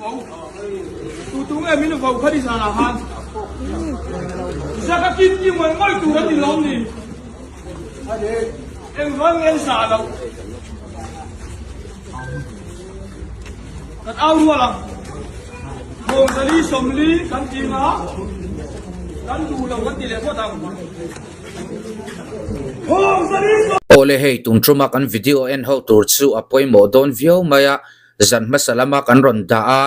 vo? Tu tu nge min vo kha nizanah khan? Zaka kim ki ngawih ngawih tur an ni lawm ni? Engvang nge an zah loh? Kan au rual ang. Thawngzali 40 kan ti nga, kan duh lo kan ti leh phawt ang. Thawngzali 40. Awle hei tun tuma kan video en ho tur chu a pawimawh dawn viau mai a, zan hmasa lama kan rawn dah a,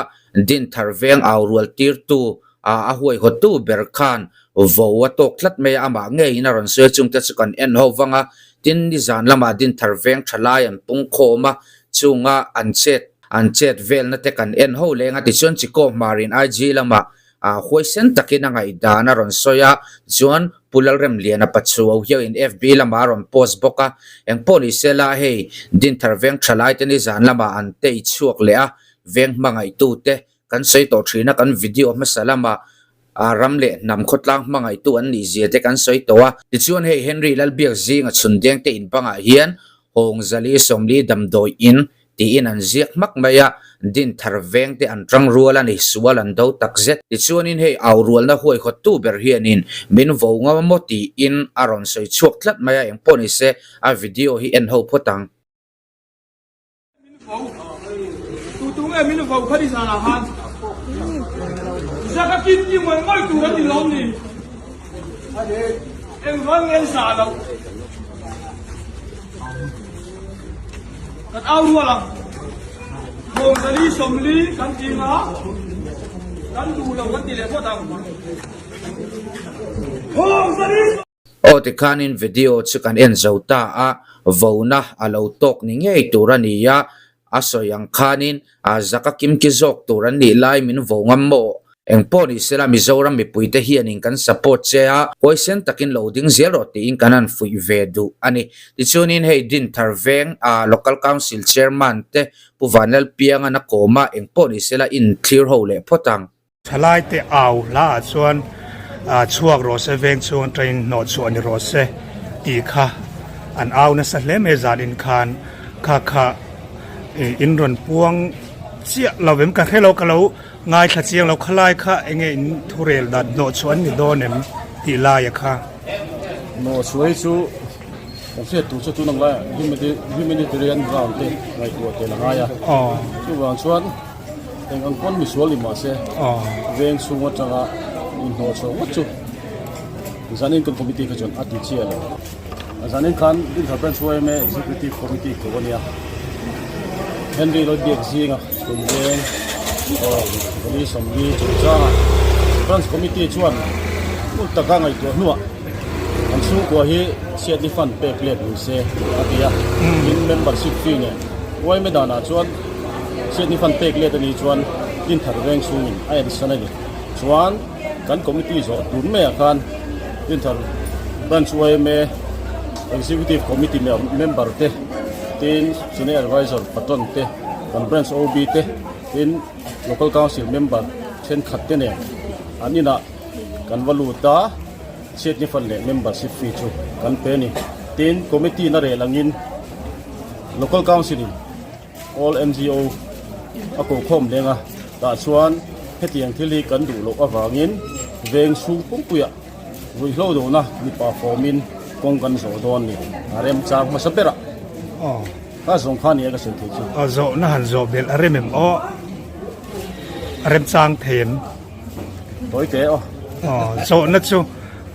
Dinthar veng au rual tirtu a a huaihawttu ber khan vo a tawk tlat mai a, amah ngeiin a rawn sawi a, chungte chu kan en ho vang a, tin nizan lamah Dinthar veng tha lai an pung khawm a, chunga an chet an chet velna te kan en ho leng a, tichuan Chikaw Hmarin IG lamah ah huaisen takin a ngaihdan a rawn sawi a, chuan Pu Lalremliana Pachuau hian FB lamah a rawn post bawk a, engpawh ni sela hei Dinthar veng tha laite nizan lamah an tei chhuak leh a, veng hmangaihtute Kan sawi tawh thin a, kan video hmasa lama ram leh hnam khawtlang hmangaihtu an nih zia te kan sawi tawh a. Tichuan hei Henry Lalbiak zinga chhundeng te in bangah hian Hawngzali 40 damdawi in tiin an ziak hmak mai a, Dinthar veng te an tang rual a ni, sual an do tak zet. Tichuanin hei au rualna huaihawttu ber hianin min vo ngam maw tiin a rawn sawi chhuak tlat mai a, engpawh nise a video hi en ho phawt ang. Min vo tu tu nge min vo kha nizanah khan zaka kim ki ngawih ngawih tur an ni lawm ni? Engvang nge an zah loh? Kan au rual ang. Thawngzali 40 kan ti nga, kan duh lo kan ti leh phawt ang. Thawngzali. Aw tikhanin video chu kan en zo ta a, vona a lo tawk ni ngei tur a ni a, a sawi ang khanin a zaka kimki zawk tur an nih lai min vo ngam maw? Engpawh ni sela Mizoram mipuite hianin kan support che a, huaisen takin lo ding zel rawh tiin kan han fuih ve duh a ni. Tichuanin hei Dinthar Veng a Local Council Chairman te Pu Vanlalpiangan a kawm a, engpawh ni sela inthlir ho leh phawt ang. Thalaite au hla ah chuan chhuak rawh se veng chhung atangin hnawh chhuah ni rawh se tih kha an au nasa hle mai zan in khan kha kha in rawn puang chiah lo em ka hre lo ka lo ngaithla chiang lo khalai kha enge in thurel dan hnawh chhuah an ni dawn em tih laia kha. Hnawh chhuah hi chu kan hriat tur chu tun ang laiah humanitarian ground te ngaihtuah tel a ngai a chuvang chuan. Eng ang pawn misual ni mahse veng chhung atanga inhnawh chho ngawt chu zanin kan committee kha chuan a ti chiah lo. Zanin khan Dinthar Branch yma Executive Committee ko a nia. Henry Lawbiak zinga chhun veng Vali 40 chungchanga Branch Committee chuan hmun taka ngaihtuah hnuah an chhungkua hi chhiatni fund pek let ni se a ti a. Tin membership fee nen yma danah chuan Chhiatni fan pek let a nih chuan Dinthar veng chhungin a ensan a ni. Chuan kan committee zawh tun maiah khan Dinthar Branch yma Executive Committee member te, tin Senior Advisor Patron te, kan Branch OB te, tin Local Council member thenkhat te nen an inah kan va lut a, chhiatni fan leh membership fee chu kan pe a ni. Tin committee na rel angin Local Council in All NGO a ko khawm leng a, tah chuan hetiang thil hi kan duh loh avangin veng chhung pumpuiah ruihhlo dona mipa fawmin kawng kan zawh dawn ni a remchang hmasa berah ka zawng kha nia ka sawi thei chu. Aw zawhna han zawh belh a rem em aw a remchang thei em? Tawi teh aw. Aw zawhna chu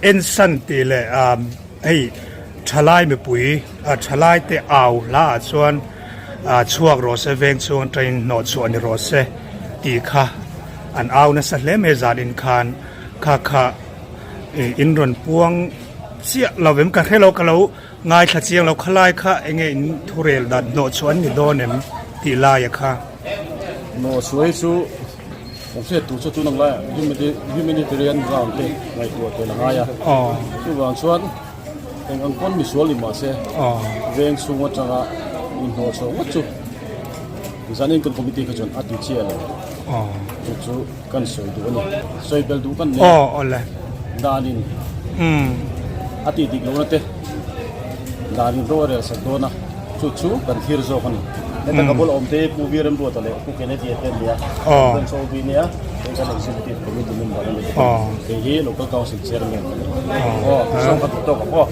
ensan tih leh hei thalai mipui thalai te au hla ah chuan chhuak rawh se veng chhung atangin hnawh chhuah ni rawh se tih kha an au nasa hle mai zan in khan kha kha in rawn puang chiah lo em ka hre lo ka lo ngaithla chiang lo khalai kha enge in thurel dan hnawh chhuah an ni dawn em tih laia kha. Hnawh chhuah hi chu kan hriat tur chu tun ang laiah humanitarian ground te ngaihtuah tel a ngai a chuvang chuan Eng ang pawn misual ni mahse veng chhung atanga inhnawh chho ngawt chu zanin kan committee kha chuan a ti chiah lo. Chu chu kan sawi duh a ni. Sawi bel duh kan nei danin a tih dik lohna te danin ro a rel sak dawn a, chu chu kan thlir zawk a ni. Heta ka bula awmte hi Pu V Remruata leh Pu Kennedy-a te an ni a, Branch OB nia, hei kan Executive Committee member a ni bawk a, kei hi Local Council Chairman ka ni. Aw, tichuan ka duh tawk ang aw.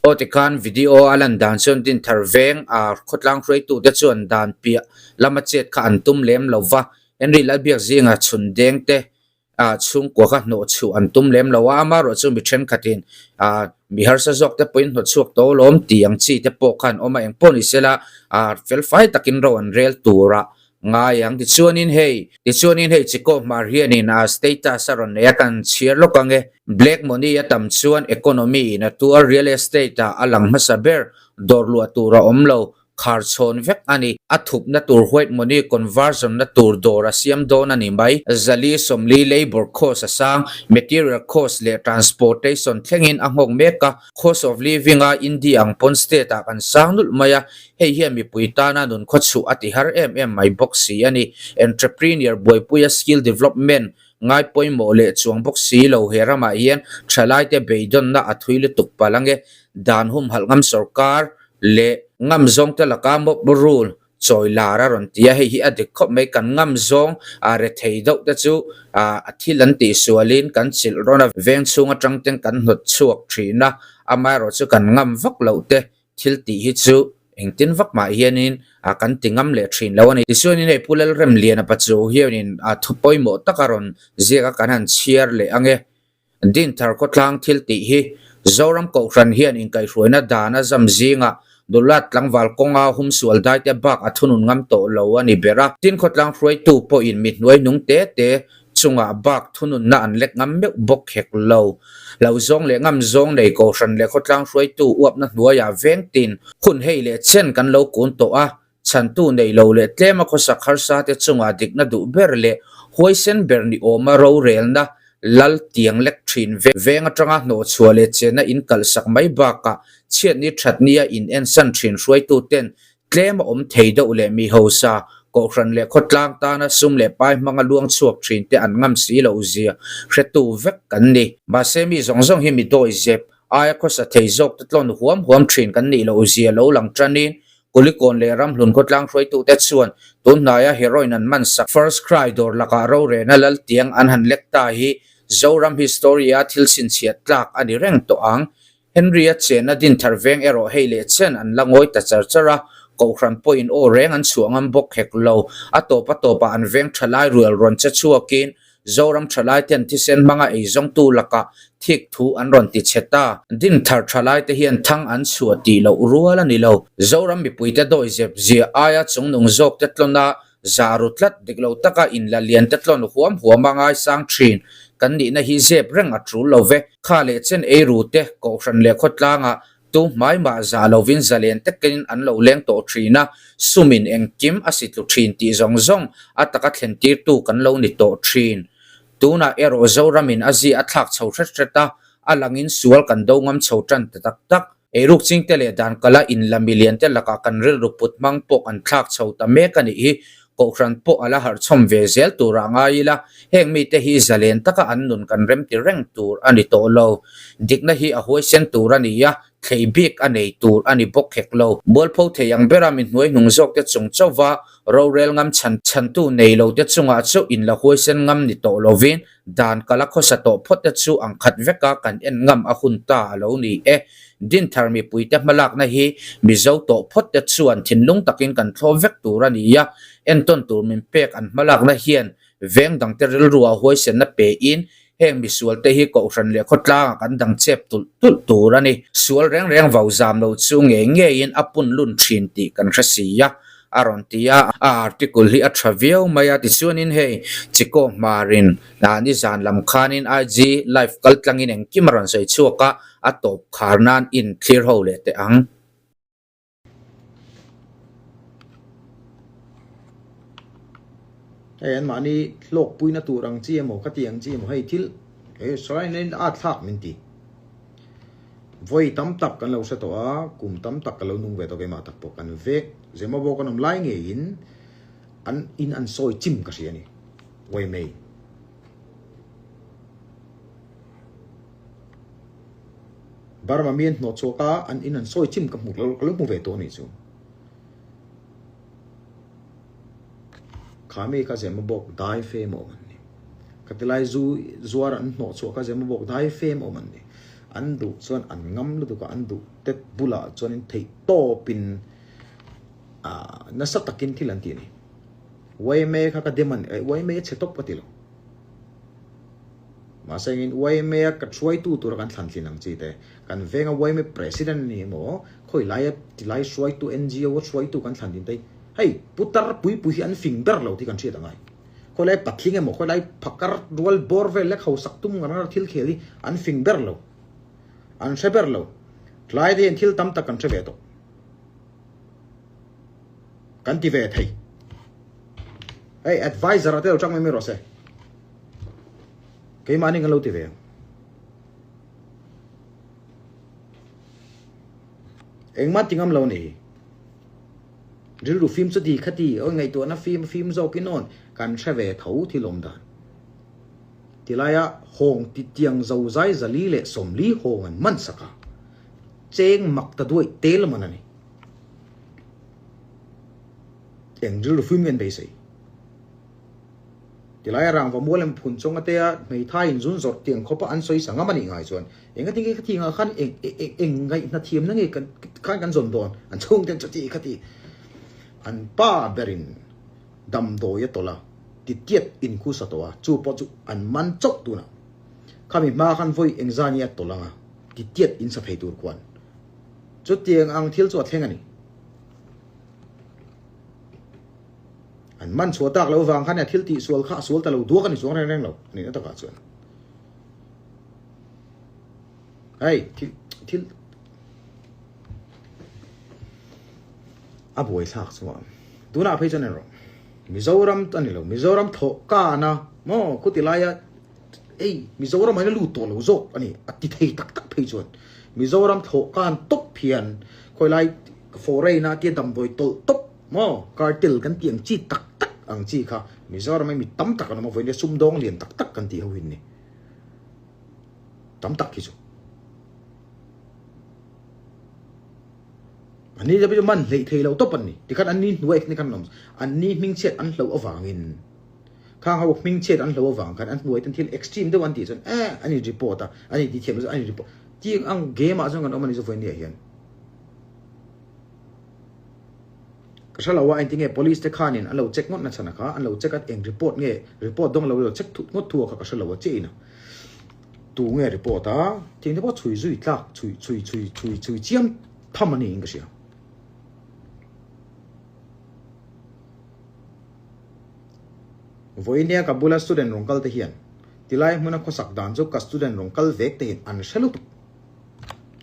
Aw tikhan video a lan dan chuan Dinthar veng a khawtlang hruaitute chuan dan piah lama chet kha an tum lem lo va, Henry Lalbiakzinga chhun deng te ah chhungkua kha hnawh chhuah an tum lem lo a, amaherawh chu mi thenkhatin ah mi harsa zawk te pawhin hnawh chhuak tawh alawm tih ang chi te pawh kha an awm a, engpawh ni sela ah felfai takin ro an rel turah Ngai ang. Tichuanin hei, tichuanin hei Chikaw Hmar hianin a status a rawn nei a, kan chhiar lawk ang e. Black money a tam chuan economy in a tuar real estate ah a lang hmasa ber, dawr luah tur a awm lo, khar chhawn vek a ni. A thupna tur white money conversion na tur dawr a siam dawn a ni mai. Zali 40 labour cost a sang, material cost leh transportation thlengin a nghawk mek a, cost of living a India ang pawn state ah kan sang nulh mai a, Hei hian mipui tana nun khawchhuh a ti har em em mai bawk si a ni. Entrepreneur buaipuia skill development ngai pawimawh leh chuang bawk si lo he ramah hian thalaite beidawnna a thui lutuk palh ange. Dan humhalh ngam sorkar leh ngam zawngte laka mob rule chawi lar a rawn ti a, hei hi a dik khawp mai. Kan ngam zawng a rethei deuh te chu a thil an tihsualin kan chilh rawn a, veng chhung atang ten kan hnawt chhuak thin a, amaherawh chu kan ngam vak loh te Thil tih hi chu engtin vak mah hianin a kan ti ngam leh thin lo a ni. Tichuanin hei Pu Lalremliana Pachu hianin a thu pawimawh tak a rawn ziak a kan han chhiar leh ang e. Dinthar khawtlang thil tih hi Zoram Kohhran hian inkaihhruaina dan a zam zingah Nulat tlangval kawnga humsual daite bak a thunun ngam tawh lo a ni ber a. Tin khawtlang hruaitu pawhin mi hnuai nung te te chungah bak thununna an lek ngam meuh bawk hek lo. Lo zawng leh ngam zawng nei Kohhran leh khawtlang hruaitu uapna hnuaiah veng tin hun hei leh chen kan lo kun tawh a, chhantu nei lo leh tlema khawsak harsa te chungah dikna duh ber leh huaisen ber ni awma rorelna lal tiang lek thin veng atanga hnawhchhuah leh chenna in kalhsak mai bakah chhiatni thatnia in ensan thin hruaitu ten Tlem a awm thei deuh leh mi hausa, Kohhran leh khawtlang tana sum leh pai hmanga luang chhuak thin te an ngam si loh zia hretu vek kan ni. Mahse mi zawng zawng hi mi dawi zep, aia khawsa thei zawk te tlawn huam huam thin kan nih loh zia lo lang tanin Kulikawn leh Ramhlun khawtlang hruaitute chuan tun hnaia heroin an man sak First Cry dawr lakah rorena laltiang an han lek ta hi Zoram history-a thil chhinchhiah tlak a ni reng tawh ang. Henry-a chenna dinthar veng erawh hei leh chen an la ngawi ta char char a, Kohhran pawhin aw reng an chhuah ngam bawk hek lo. A tawp a tawpah an veng thalai rual rawn che chhuakin Zoram thalai ten thisen hmanga eizawngtu lakah thik thu an rawn ti che ta. Dinthar thalai te hian thang an chhuah tih loh rual a ni lo. Zoram mipuite dawi zep zia aia chungnung zawk te tlawn a Za ru tlat dik lo taka inla lian te tlawn huam huam a ngaisang thin. Kan nihna hi zep reng a tul lo ve. Kha leh chen ei ru te, Kohhran leh khawtlangah tu hmai mah za lovin zalen takin an lo leng tawh thin a, sumin engkim a si tlu thin tih zawng zawng a taka thlen tirtu kan lo ni tawh thin. Tunah erawh Zoramin a zi a thlak chho hret hret a, a langin sual kan do ngam chho tan ta tak tak. Eiruk chingte leh dan kala inla milian te lakah kan rilru put hmang pawh kan thlak chho ta mek a nih hi. Kohhran pawh a la harhchhawm ve zel turah ngai ila, heng mite hi zalen taka an nun kan remti reng tur a ni tawh lo. Dikna hi a huaisen tur a ni a, thlei bik a nei tur a ni bawk hek lo. Mualpho thei ang bera mi hnuaihnung zawkte chung chauhva rorel ngam chhan chhantu nei lote chungah chu inla huaisen ngam ni tawh lovin Dan kala khawsa tawh phawt te chu ang khat vek a kan en ngam a hun ta a lo ni e. Dinthar mipuite hmalakna hi Mizo tawh phawt te chuan thinlung takin kan thlawp vek tur a ni a, entawn tur min pek an hmalakna hian veng dangte rilru a huaisenna pein heng misual te hi Kohhran leh khawtlangah kan dang chep tulh tulh tur a ni. Sual reng reng vau zam lo chu ngei ngeiin a pun lun thin tih kan hre si a. A rawn ti a, a article hi a tha viau mai a, tichuanin hei Chikaw Hmarin nizan lam khanin IG live kal tlangin engkim a rawn sawi chhuak a, a tawp khar nan in thlir ho leh teh ang. Hei an mahni hlawkpuina tur ang chi emaw ka ti ang chi emaw hei thil he shrine in a thlak min ti. Vawi tam tak kan lo hre tawh a, kum tam tak ka lo nung ve tawh keimah tak pawh kan vek. Zemabawk an awm lai ngeiin an in an sawi chim ka hria a ni. Vawi mai. Burma mi an hnawh chhuak a, an in an sawi chim ka hmu ka lo hmu ve tawh a nih chu. Kha mi kha Zemabawk dai fem awm an ni. Khatilai zu zuar an hnawh chhuah kha Zemabawk dai fem awm an ni. An duh chuan an ngam lutuk a, an duh te bulah chuanin theih tawpin ah nasa takin thil an ti a ni. Yma kha ka dem a ni, yma a chhe tawp ka ti lo. Mahse engin yma a ka hruaitu tura kan thlan thin ang chi te, kan venga yma president a ni emaw, khawi laia tilai hruaitu NGO a hruaitu kan thlan thin te hi hei putar pui pui hi an fing ber lo tih kan hriat angai. Khawi lai patling emaw khawi lai phakar rual bawr vel lek hausak tum ngar ngar thil khel hi an fing ber lo, an hre ber lo. Tlai te hian thil tam tak kan hre ve tawh. Kan ti ve thei. Hei advisor a te lo tang mai mai rawh se. Keimahni kan lo ti ve ang. Engmah ti ngam lo ni. Rilru fim chu ti kha ti, awi ngaihtuahna fim fim zawkin awn kan hre ve tho thil awm dan. Tilaia hawng ti tiang zozai 440 hawng an man sak a, cheng mak ta duaih tel man a ni. Eng rilru fim nge an beisei? Tilaia rangva mual em phun chawng atea hmeithai in zun zawrh tiang khawpa an sawi sa ngam a nih ngai chuan engati nge khati ngah khan eng eng ngaihna thiamna nge kan khan kan zawn dawn an chhungte an chuti khati an pa berin damdawi a tawlh a titiat in khu sa tawh a chu pawh chu an man chauh tunah khami hma khan vawi engzani a tawlh anga titiat in sa thei tur khuan chutiang ang thil chu a thleng a ni. An man chhuah tak loh vang khan a thil tih sual kha a sual ta lo duak a ni chuang reng reng lo a nihna takah chuan. Hei thil thil a buai thlak chuan tunah phei chuan en rawh Mizoram a ni lo Mizoram thawh kana maw khuti laia ei Mizoram ah hian a lut tawh lo zawk a ni a ti thei tak tak phei chuan Mizoram thawh kan tawp hian khawilai foreign a tia damdawi tawlh tawp Maw? Cartel kan tih ang chi tak tak ang chi kha Mizoram hi mi tam tak an awm a, vawiin sumdawng lian tak tak kan tih ho hin ni. Tam tak hi chu. An ni chu man hleih thei lo tawp an ni. Tikhan an ni hnuai ni khan an awm. An ni hmingchhiat an hloh avangin khang ho hmingchhiat an hloh avang khan an hnuai ten thil extreme deuh an tih chuan eh an in report a, an in tithiam an in report. Tiang ang game ah chuan kan awm a ni chu vawiin ni ah hian. Ka hre lo a, engtinge police te khanin an lo check ngawt na chhan a kha, an lo check a, eng report nge, report dawng lo lo check thut ngawt thu a kha ka hre lo a chiah in a, tu nge report a, thing te pawh chhui zui tlak chhui chhui chhui chhui chhui chiam tham a niin ka hria. Vawinia ka bula student rawn kal te hian tilai hmuna khawsak dan chu ka student rawn kal vek te hian an hre lutuk.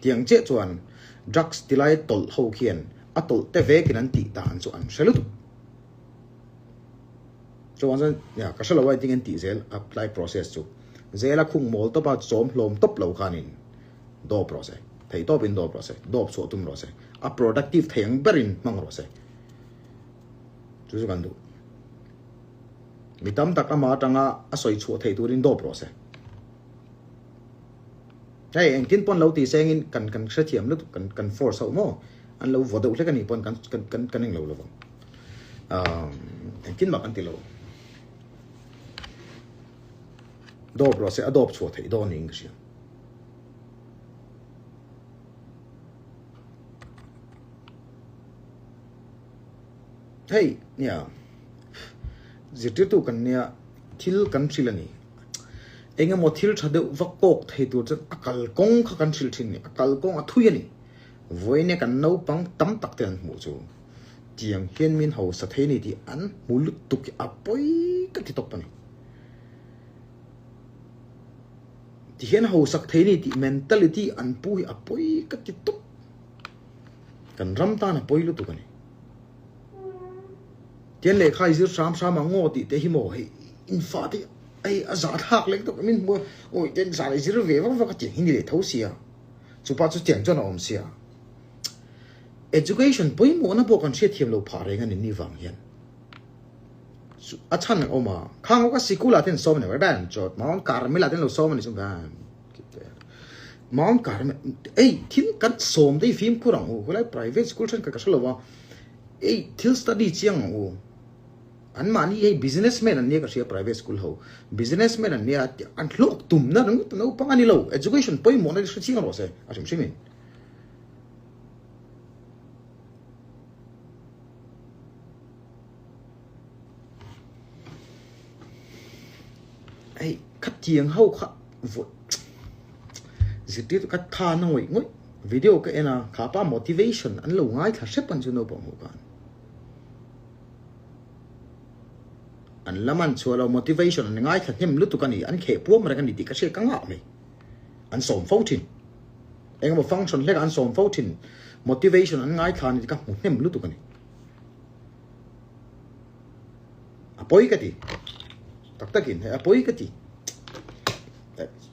Tiang chiah chuan drugs tilai tawlh ho khian a tawlh te vekin an tih dan chu an hre lutuk. Chuan chuan ya ka hre lo a engtin an tih zel apply process chu zela khung mawl tawp a chawm hlawm tawp lo khanin dawp rawh se thei tawpin dawp rawh se dawp chhuah tum rawh se a productive thei ang berin hmang rawh se chu chu kan duh. Mi tam tak ama atanga a sawi chhuah theih turin dawp rawh se. Hei engtin pawn lo ti sengin kan kan hrethiam lutuk kan kan force ho maw an lo vaw deuh hlek a nih pawn kan kan kan kan englo lovang umm engtin mah kan ti lo dawp rawh se a dawp chhuah theih dawn niin ka hria. Hei nia zirtirtu kan nia thil kan hrilh a ni. Eng emaw thil tha deuh va kawk thei tur chuan a kalkawng kha kan hrilh thin a ni, a kalkawng a thui a ni. Vawiin kan naupang tam tak te an hmuh chu tiang hian min hausa thei a ni tih an hmu lutuk hi a pawi ka ti tawp a ni. Ti hian hausak thei a ni tih mentality an pu hi a pawi ka ti tawp. Kan ram tan a pawi lutuk a ni. Tian lehkha i zir hram hram ang aw tih te hi maw hei infa te hei a zah thlak lek tawp min hmu a awi tian zah i zir ve vak vak a tiang hi ni leh tho sia chupa chu tiang chuan a awm sia education pawimawhna pawh kan hriatthiam lo phah reng a ni ni vang hian a chhan a awm a khang ka sikul ah ten sawm a ni ban chawt Mount Carmel ah ten lo sawm a ni chu ban Mount Carmel ei thil kan sawm te hi fimkhur ang u khulai private school thenkhat ka hre lo a. Ei, thil study chiang ang u. An mahni hei businessman an nia ka hria private school ho businessman an nia an hlawk tumna ringawt naupang a ni lo education pawimawhna hi hre chiang rawh se a hrim hrim in. Hei khatiang ho kha vawi zirtirtu kha tha na ngawih ngawih video ka en a kha pa motivation an lo ngaithla hrep ang chu naupang ho khan. An la man chhuah lo motivation an ngaithla hnem lutuk a ni, an kheh puam reng a ni tih ka hriat ka ngah mai. An sawm fo thin. Engemaw function hlekah an sawm fo thin. Motivation an ngaithla a ni tih ka hmu hnem lutuk a ni. A pawi ka ti. Tak takin hei a pawi ka ti.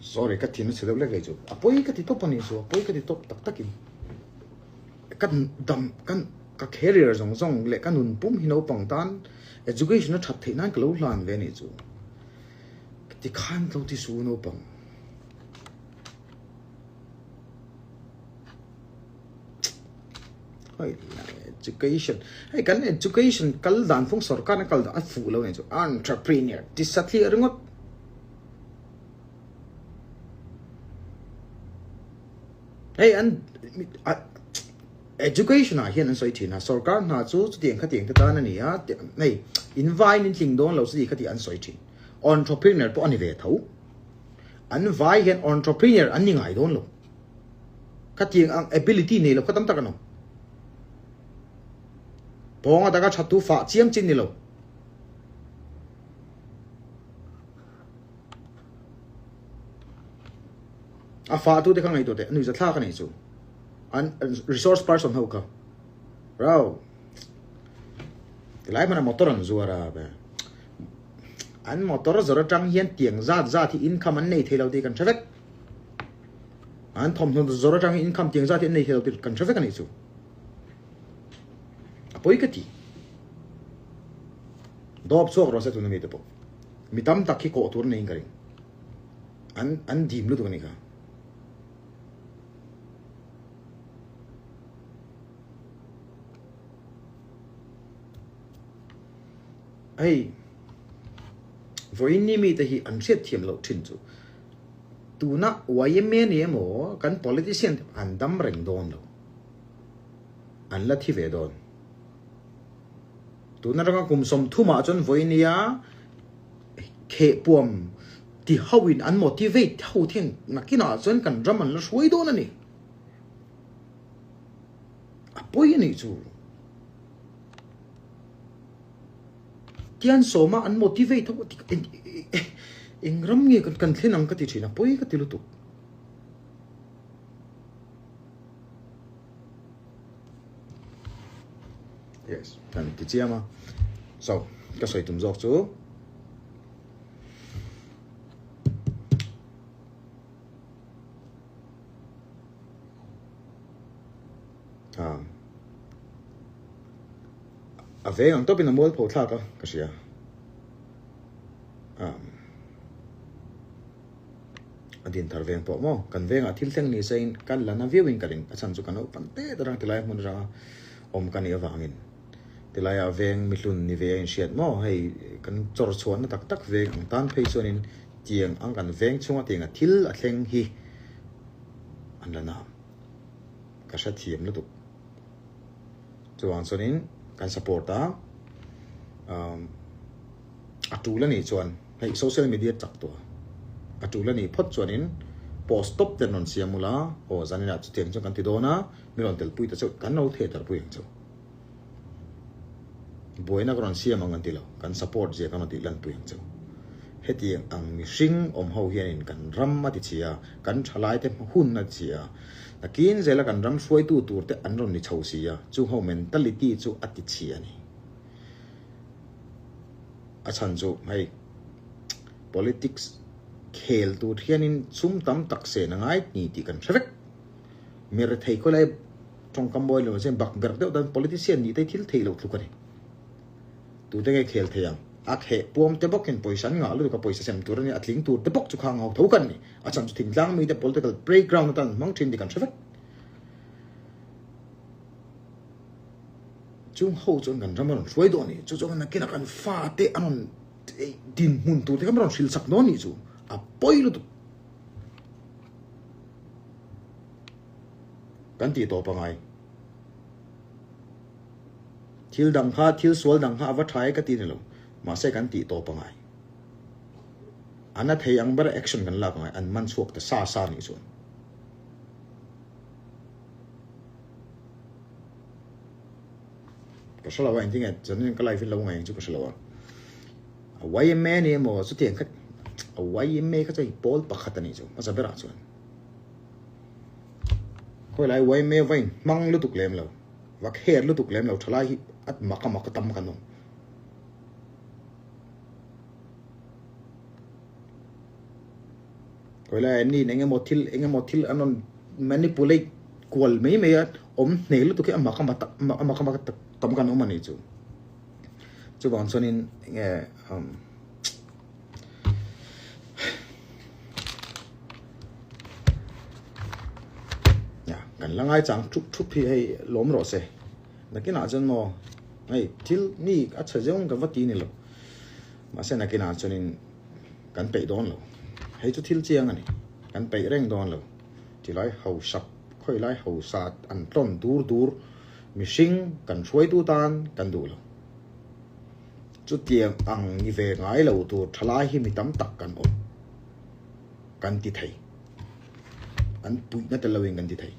Sorry ka thin a chhe deuh lek leh chu. A pawi ka ti tawp a ni chu, a pawi ka ti tawp tak takin. Ka dam kan ka career zawng zawng leh ka nun pum hi naupang tan education a that theih nan ka lo hlan ve anih chu. Tikhan ka lo ti su naupang. Hei education hei kan education kal dan phung sorkar na kal dan a fuh lo anih chu entrepreneur ti satliah ringawt. Hei an education ah hian an sawi thin a, sorkar hna chu chutiang khatiang te tan a ni a, hei in vaiin in tling dawn lo chuti khati an sawi thin. Entrepreneur pawh a ni ve tho. An vai hian entrepreneur an ni ngai dawn lo. Khatiang ang ability nei lo kha tam tak an awm. Pawnga taka that thu fah chiam chin ni lo. A fa tu te kha ngaihtuah teh a nuihza thlak a nih chu an resource person ho kha rau tilai hmana motor an zuar a be an motor zawr atang hian tiang zat zat hi income an nei thei lo tih kan hre vek an thawmhnaw zawr atang hi income tiang zat hi an nei thei lo tih kan hre vek a nih chu a pawi ka ti dawp chhuak rawh se tuna mi te pawh mi tam tak hi kawh tur a neiin ka ring. An an dim lutuk a nih kha. Hei vawiin ni mite hi an hriat thiam loh thin chu tuna yma ni emaw kan politician te an dam reng dawn lo an la thi ve dawn tuna atanga kum 30 ah chuan vawiin nia Khehpuam ti ho in an motivate ho thian nakinah chuan kan ram an la hruai dawn a ni. A pawi a nih chu. Tian sawma an motivate ho eng ram nge kan thlen ang ka ti thin a pawi ka ti lutuk. Yes, kan ti chiam a. So, ka sawi tum zawk chu. Ah. A veng ang tawpin a mual pho thlak a, ka hria. Ah. A din thar veng pawh maw? Kan vengah thil thleng ni se in kan la na viau in ka ring. A chhan chu ka naupang te te rang tilai hmun atanga awm ka nih avangin tilaiah veng mihlun ni ve a inhriat maw? Hei kan chawr chhuahna tak tak veng ang tan phei chuanin tiang ang kan veng chhunga tianga thil a thleng hi an la na. Ka hrethiam lutuk. Chuvang chuanin kan support a. Um. A tul a nih chuan hei social media chak tawh a, a tul a nih phawt chuanin post tawp te an rawn siam ula, aw zaninah chutiang chuan kan ti dawn a, mi rawn telpui ta chauh, kan lo theater pui ang chauh. Buaina ka rawn siam ang kan ti lo, kan support zia kan rawn tih lanpui ang chauh. Hetiang ang mihring awm ho hianin kan ram a ti chhi a, kan thalai te hma hun a ti chhi a, nakin zela kan ram hruaitu tur te an rawn ni chho si a, chung ho mentality chu a ti chhi a ni. A chhan chu hei politics khel tur hianin sum tam tak sen a ngai ni tih kan hre vek. Mi rethei khawilai tawngkam mawi lo mahse bak berh deuh dan politician nih te hi thil theih loh tluk a ni. Tute nge khel thei ang? A kheh puam te bawkin pawisa an ngah lutuk a, pawisa sem tur a ni, a tling tur te bawk chu kha ngau tho kan ni. A chhan chu thingtlang mite political playground atan an hmang thin tih kan hre vek. Chung ho chuan kan ram a rawn hruai dawn a ni. Chu chuan nakinah kan fate an rawn dinhmun tur te kha an rawn hrilh chak dawn a nih chu. A pawi lutuk. Kan tih tawp angai. Thil dang kha, thil sual dang kha a va tha e ka ti ni lo. Mahse kan tih tawp angai. A na thei ang bera action kan lak angai. An man chhuak ta sa sa nih chuan. Ka hre lo a, engtin nge chuan ka life in lo ngaih ang chu ka hre lo a. A YMA ni emaw chutiang kha a YMA kha chu hei pawl pakhat a nih chu hmasa berah chuan. Khawi lai YMA va in hmang lutuk lem lo, va kher lutuk lem lo thalai hi a mak a mak a tam kan awm. Khawi lai an niin engemaw thil engemaw thil an rawn manipulate kual mai mai a awm hneh lutuk hi a mak a mak a mak tam kan awm a nih chu. Chuvang chuanin enge umm kan la ngaichang thup thup hi hei lawm rawh se. Nakinah chuan maw hei thil mi a chhe zeuh ang ka va ti ni lo. Mahse nakinah chuanin kan peih dawn lo. Hei chu thil chiang a ni. Kan peih reng dawn lo. Tilai hausak khawilai hausa an tlawn dur dur mihring kan hruaitu tan kan duh lo. Chutiang ang ni ve ngai lo tur thalai hi mi tam tak kan awm. Kan ti thei. An puihna tel loin kan ti thei.